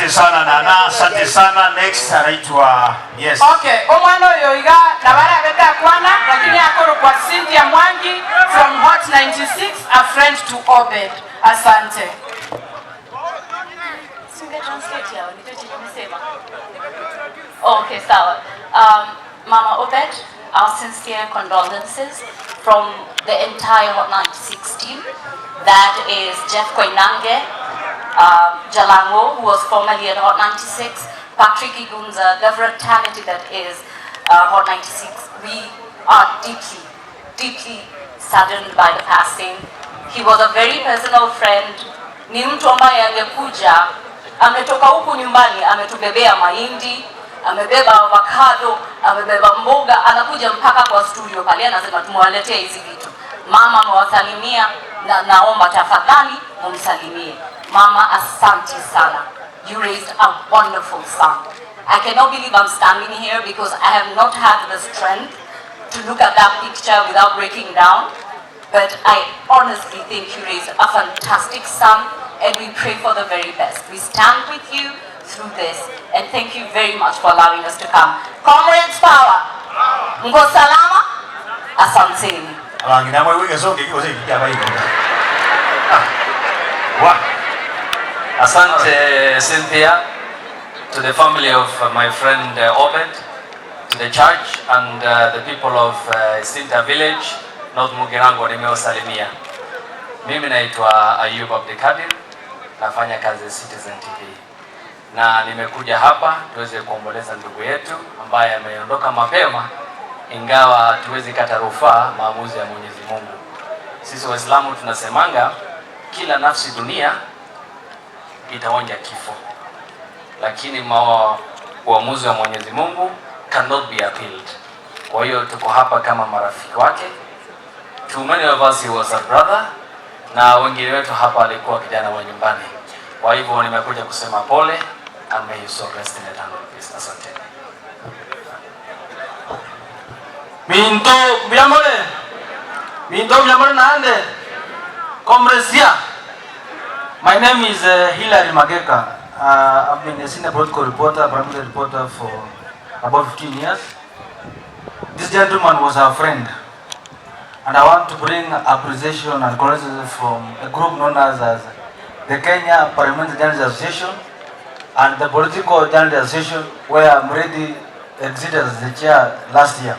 Asante sana Nana, asante sana. Next anaitwa, yes. Okay, omwana oyo iga nabara beta kwana, lakini akoro kwa Cynthia Mwangi from Hot 96, a friend to Obed. Asante. Singe translate yao, ndicho chenye umesema. Okay, sawa. Mama Obed, our sincere condolences from the entire Hot 96 team. That is Jeff Koinange, Jalango, who was formerly at Hot 96, Patrick Igunza, the fraternity that is Hot 96. We are deeply, deeply saddened by the passing. He was a very personal friend. Ni mtu ambaye angekuja, ametoka huku nyumbani, ametubebea mahindi, amebeba avocado, amebeba mboga, anakuja mpaka kwa studio pale, anasema tumewaletea hizi vitu. Mama amewasalimia na naomba tafadhali mumsalimie. Mama, asante sana. You raised a wonderful son. I cannot believe I'm standing here because I have not had the strength to look at that picture without breaking down. But I honestly think you raised a fantastic son, and we pray for the very best. We stand with you through this, and thank you very much for allowing us to come. Comrades power! Mko salama? Asanteni. Abangina mwe wige songe kiko siki abayigo. Ah. Wa. Asante, Cynthia, to the family of my friend Obed, to the church and the people of Sinta village, North Mugirango, nimewasalimia. Mimi naitwa Ayub Abdikadir, nafanya kazi Citizen TV na nimekuja hapa tuweze kuomboleza ndugu yetu ambaye ameondoka mapema, ingawa hatuwezi kata rufaa maamuzi ya Mwenyezi Mungu. Sisi Waislamu tunasemanga kila nafsi dunia itaonja kifo, lakini uamuzi wa Mwenyezi Mungu cannot be appealed. Kwa hiyo tuko hapa kama marafiki wake. To many of us he was a brother, na wengine wetu hapa alikuwa kijana wa nyumbani. Kwa hivyo nimekuja kusema pole and may his soul rest in eternal peace. Asante. Minto Muyamole. Minto Muyamole naande. Comrades. My name is Hilary Mageka. I've been a senior political reporter, parliamentary reporter for about 15 years. This gentleman was our friend. And I want to bring appreciation and condolences from a group known as the Kenya Parliamentary Journalists Association and the Political Journalists Association, where I'm already exited as the chair last year.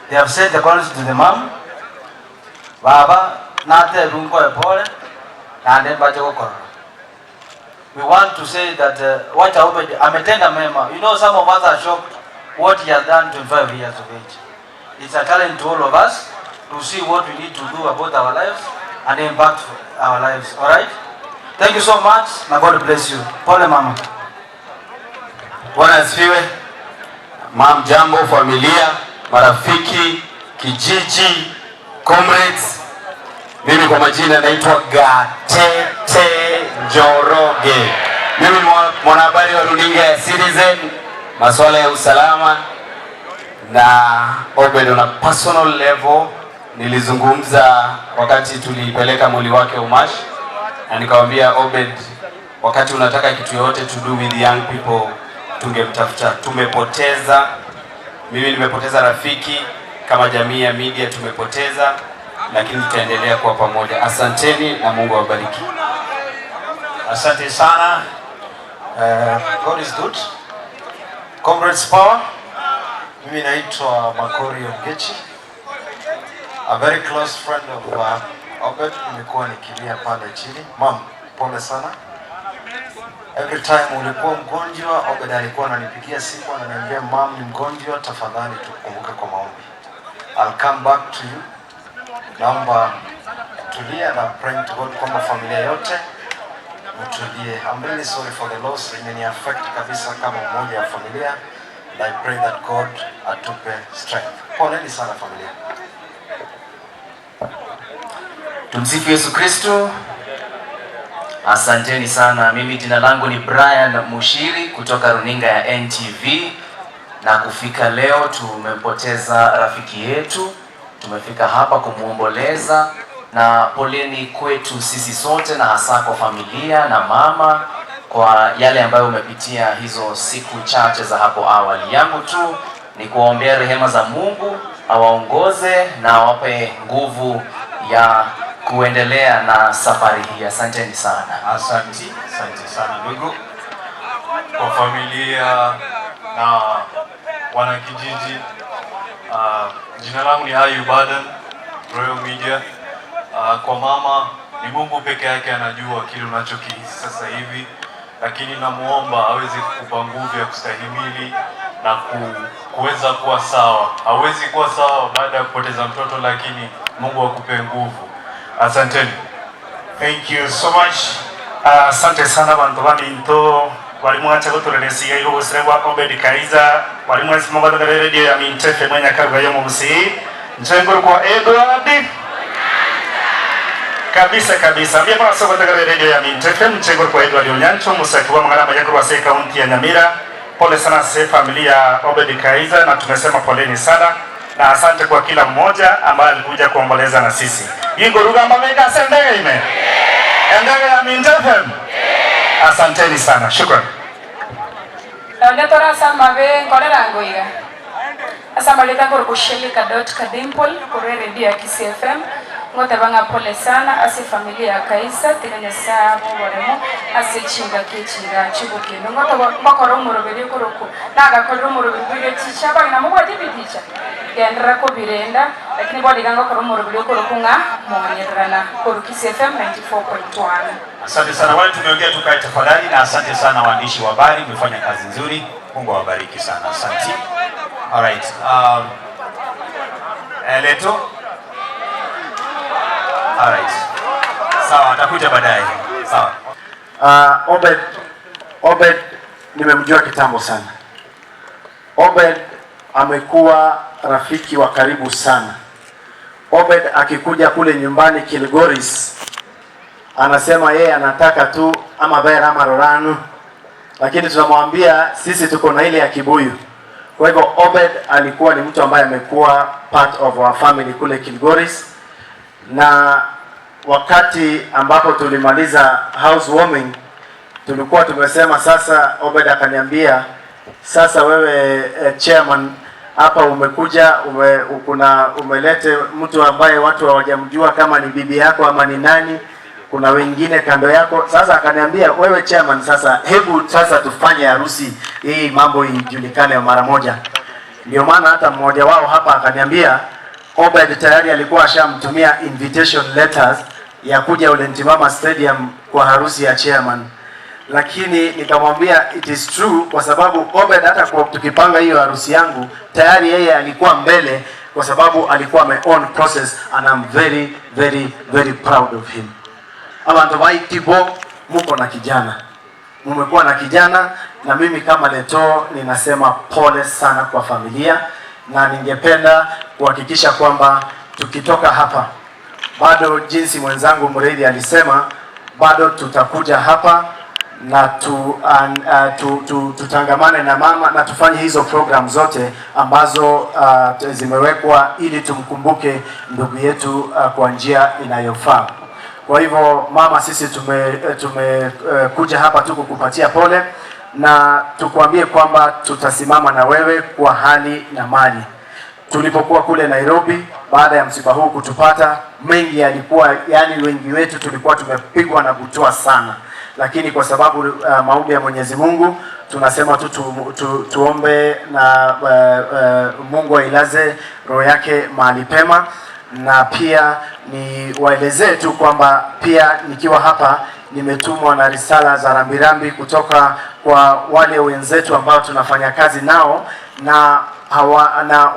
They have sent the condolences to the mom. Baba, nate runko pole, na mbache kokoro. We want to say that what Obed ametenda mema. You know, some of us are shocked what he has done 25 years of age. It's a challenge to all of us to see what we need to do about our lives and impact our lives. All right? Thank you so much. May God bless you. Pole, mama. Bwana asifiwe. Mam, jambo familia, marafiki, kijiji, comrades. Mimi kwa majina naitwa Gatete Njoroge. Mimi ni mwanahabari wa runinga ya Citizen, masuala ya usalama na Obed on a personal level. Nilizungumza wakati tulipeleka mwili wake Umash, na nikamwambia Obed, wakati unataka kitu yoyote to do with young people tungemtafuta. Tumepoteza, mimi nimepoteza rafiki, kama jamii ya media tumepoteza, lakini tutaendelea kuwa pamoja. Asanteni na Mungu awabariki. Asante sana. God is good. Comrades power. Mimi naitwa Makori Ongechi. A very close friend of Obed. Nimekuwa nikilia pale chini. Mam, pole sana. Every time ulikuwa mgonjwa, Obed alikuwa ananipigia simu ananiambia, "Mam, ni mgonjwa, tafadhali tukumbuke kwa maombi." I'll come back to you. Naomba tulia na praying to God kwamba familia yote mtulie. I'm really sorry for the loss, imeni affect kabisa kama mmoja wa familia, and I pray that God atupe strength. Poleni sana familia. Tumsifu Yesu Kristo. Asanteni sana. Mimi jina langu ni Brian Mushiri kutoka runinga ya NTV, na kufika leo tumempoteza rafiki yetu. Tumefika hapa kumuomboleza, na poleni kwetu sisi sote na hasa kwa familia na mama. kwa yale ambayo umepitia hizo siku chache za hapo awali. Yangu tu ni kuwaombea rehema za Mungu awaongoze na awape nguvu ya kuendelea na safari hii. Asanteni sana. Asante, asante sana ndugu. Kwa familia na wanakijiji. Jina langu ni Ayub Adan, Royal Media. Kwa mama, ni Mungu peke yake anajua kile unachokihisi sasa hivi, lakini namuomba aweze kukupa nguvu ya kustahimili na kuweza kuwa sawa. Hawezi kuwa sawa baada ya kupoteza mtoto, lakini Mungu akupe nguvu. Asanteni. Thank you so much. Asante sana bantu baminto bali mwacha gutureresiga igugusire gwa Obed Kaiza bali mwesi mugatagara radio ya Minto FM Nyakaruga yo mu Gusii. Nchenguru kwa Edward kabisa kabisa mbia kwa soko tagara radio ya Minto FM. Nchenguru kwa Edward Onyancho musaki wa mangana majakuru wa kaunti ya Nyamira. Pole sana se familia Obed Kaiza, na tumesema poleni sana na asante kwa kila mmoja ambaye alikuja kuomboleza na sisi. Ingo rugamba mega sendege ime endege ya Minto FM. Asanteni sana, shukran. Onde tora mabe nkorera ngoiga asambaleta ngor kushelika dot kadimpol kore redio ya Kisii FM. Ngotebanga pole sana ase familia ya Kaisa, tiga Nyasaye boremo ase chinga kichinga chibukendo. Ngotoba bakora omoroberi koroku nagakorera omoroberi bwire ticha bagina mubwati biticha gendera ko birenda, lakini bwadiga ngokora omoroberi koroku ng'a monyerana koru Kisii FM 94.1. Asante sana wale tumeongea, tukae tafadhali, na asante sana waandishi wa habari, mmefanya kazi nzuri. Mungu awabariki sana. Asante. All right. Leto. All right. Sawa, atakuja baadaye. Sawa. Obed nimemjua kitambo sana. Obed amekuwa rafiki wa karibu sana. Obed akikuja kule nyumbani Kilgoris anasema yeye anataka tu ama bera ama roranu, lakini tunamwambia sisi tuko na ile ya kibuyu. Kwa hivyo Obed alikuwa ni mtu ambaye amekuwa part of our family kule Kilgoris, na wakati ambapo tulimaliza housewarming tulikuwa tumesema sasa, Obed akaniambia sasa, wewe chairman hapa umekuja umelete mtu ambaye watu hawajamjua kama ni bibi yako ama ni nani, kuna wengine kando yako. Sasa akaniambia wewe chairman, sasa hebu sasa tufanye harusi hii, mambo ijulikane mara moja. Ndio maana hata mmoja wao hapa akaniambia Obed tayari alikuwa ashamtumia invitation letters ya kuja Ole Ntimama Stadium kwa harusi ya chairman, lakini nikamwambia it is true, kwa sababu Obed hata kwa tukipanga hiyo harusi yangu tayari yeye alikuwa mbele, kwa sababu alikuwa ame own process and I'm very very very proud of him. Abantu baitibo muko na kijana, mumekuwa na kijana, na mimi kama Leto ninasema pole sana kwa familia, na ningependa kuhakikisha kwamba tukitoka hapa bado, jinsi mwenzangu Mreithi alisema, bado tutakuja hapa na tutangamane na mama na tufanye hizo program zote ambazo zimewekwa ili tumkumbuke ndugu yetu kwa njia inayofaa. Kwa hivyo mama, sisi tumekuja hapa tu kukupatia pole na tukuambie kwamba tutasimama na wewe kwa hali na mali. Tulipokuwa kule Nairobi baada ya msiba huu kutupata, mengi yalikuwa, yani wengi wetu tulikuwa tumepigwa na butwa sana, lakini kwa sababu maombi ya Mwenyezi Mungu tunasema tu tuombe na Mungu ailaze roho yake mahali pema, na pia ni waelezee tu kwamba pia nikiwa hapa nimetumwa na risala za rambirambi kutoka kwa wale wenzetu ambao tunafanya kazi nao na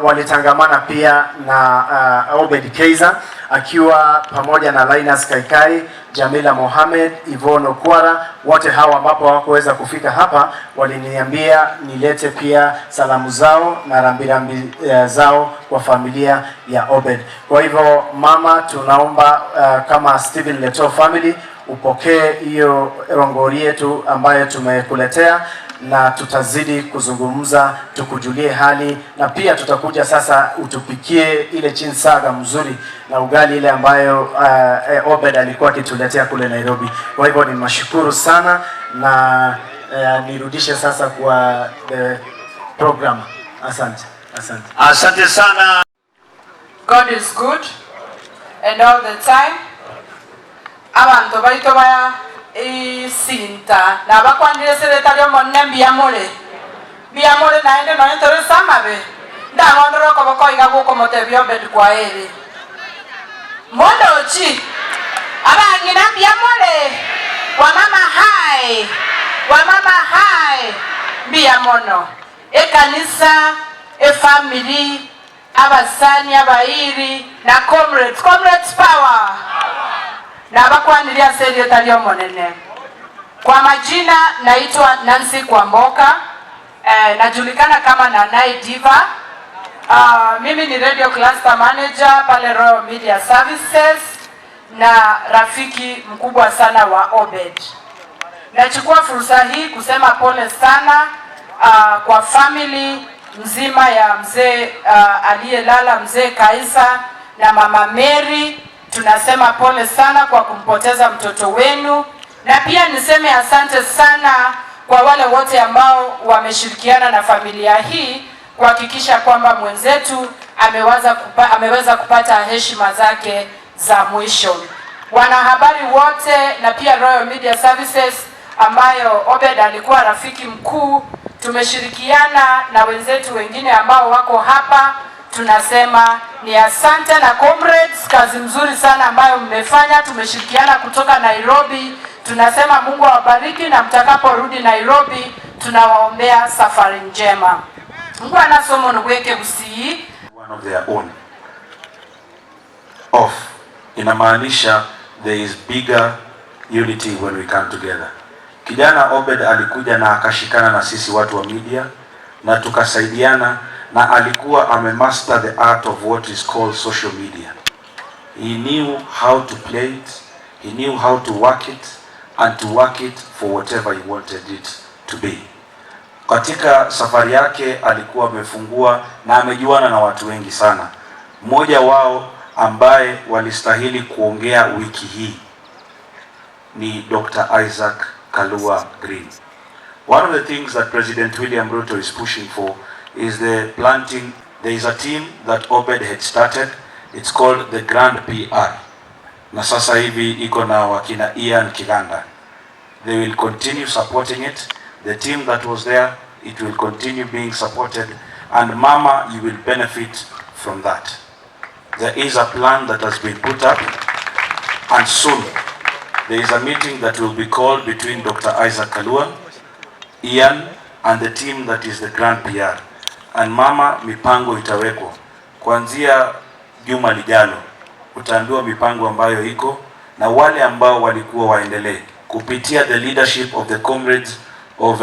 walitangamana pia na Obed Kaiser akiwa pamoja na Linus Kaikai, Jamila Mohamed, Yvonne Okwara, wote hawa ambapo hawakuweza kufika hapa waliniambia nilete pia salamu zao na rambirambi zao kwa familia ya Obed. Kwa hivyo mama, tunaomba kama Stephen Leto family upokee hiyo rongori yetu ambayo tumekuletea. na tutazidi kuzungumza, tukujulie hali, na pia tutakuja sasa utupikie ile chinsaga mzuri na ugali ile ambayo Obed alikuwa akituletea kule Nairobi. Kwa hivyo nimashukuru sana na nirudishe sasa kwa the program. Asante, asante. Asante sana. God is good and all the time. Abantu baito baya isinta nabakwandire seretari omonene mbiamore mbiamore naende noe ntore samabe ndang'ondora okoboko iga gukomotebia Obed kwa ere mondochi abang'ina mbiamore wamama hai, wamama hai, mbuya mono ekanisa, efamily, abasani, abairi na comrades. Comrades power! Nabakwaniria serieta lyomonene. Kwa majina naitwa Nancy Kwamboka, najulikana kama Nanai Diva. Mimi ni radio cluster manager pale Royal Media Services na rafiki mkubwa sana wa Obed. Nachukua fursa hii kusema pole sana kwa family mzima ya mzee aliyelala, mzee Kaisa na mama Mary. Tunasema pole sana kwa kumpoteza mtoto wenu, na pia niseme asante sana kwa wale wote ambao wameshirikiana na familia hii kuhakikisha kwamba mwenzetu ameweza kupata heshima zake za mwisho. Wanahabari wote na pia Royal Media Services ambayo Obed alikuwa rafiki mkuu, tumeshirikiana na wenzetu wengine ambao wako hapa, tunasema ni asante. Na comrades, kazi mzuri sana ambayo mmefanya. Tumeshirikiana kutoka Nairobi, tunasema Mungu awabariki, na mtakaporudi Nairobi tunawaombea safari njema. Mungu anasomo nubweke busii. One of their own off inamaanisha there is bigger unity when we come together. Kijana Obed alikuja na akashikana na sisi watu wa media na tukasaidiana, na alikuwa amemaster the art of what is called social media. He knew how to play it, he knew how to work it and to work it for whatever he wanted it to be. Katika safari yake alikuwa amefungua na amejuana na watu wengi sana. Mmoja wao ambaye walistahili kuongea wiki hii ni Dr. Isaac Kalua Green. One of the things that President William Ruto is pushing for is the planting. There is a team that Obed had started. It's called the Grand PR. Na sasa hivi iko na wakina Ian Kiganda. They will continue supporting it. The team that was there, it will continue being supported. And Mama, you will benefit from that. There is a plan that has been put up, and soon there is a meeting that will be called between Dr. Isaac Kalua, Ian, and the team that is the Grand PR. And Mama, mipango itawekwa kuanzia juma lijalo, utaambiwa mipango ambayo iko na wale ambao walikuwa waendelee kupitia the leadership of the comrades of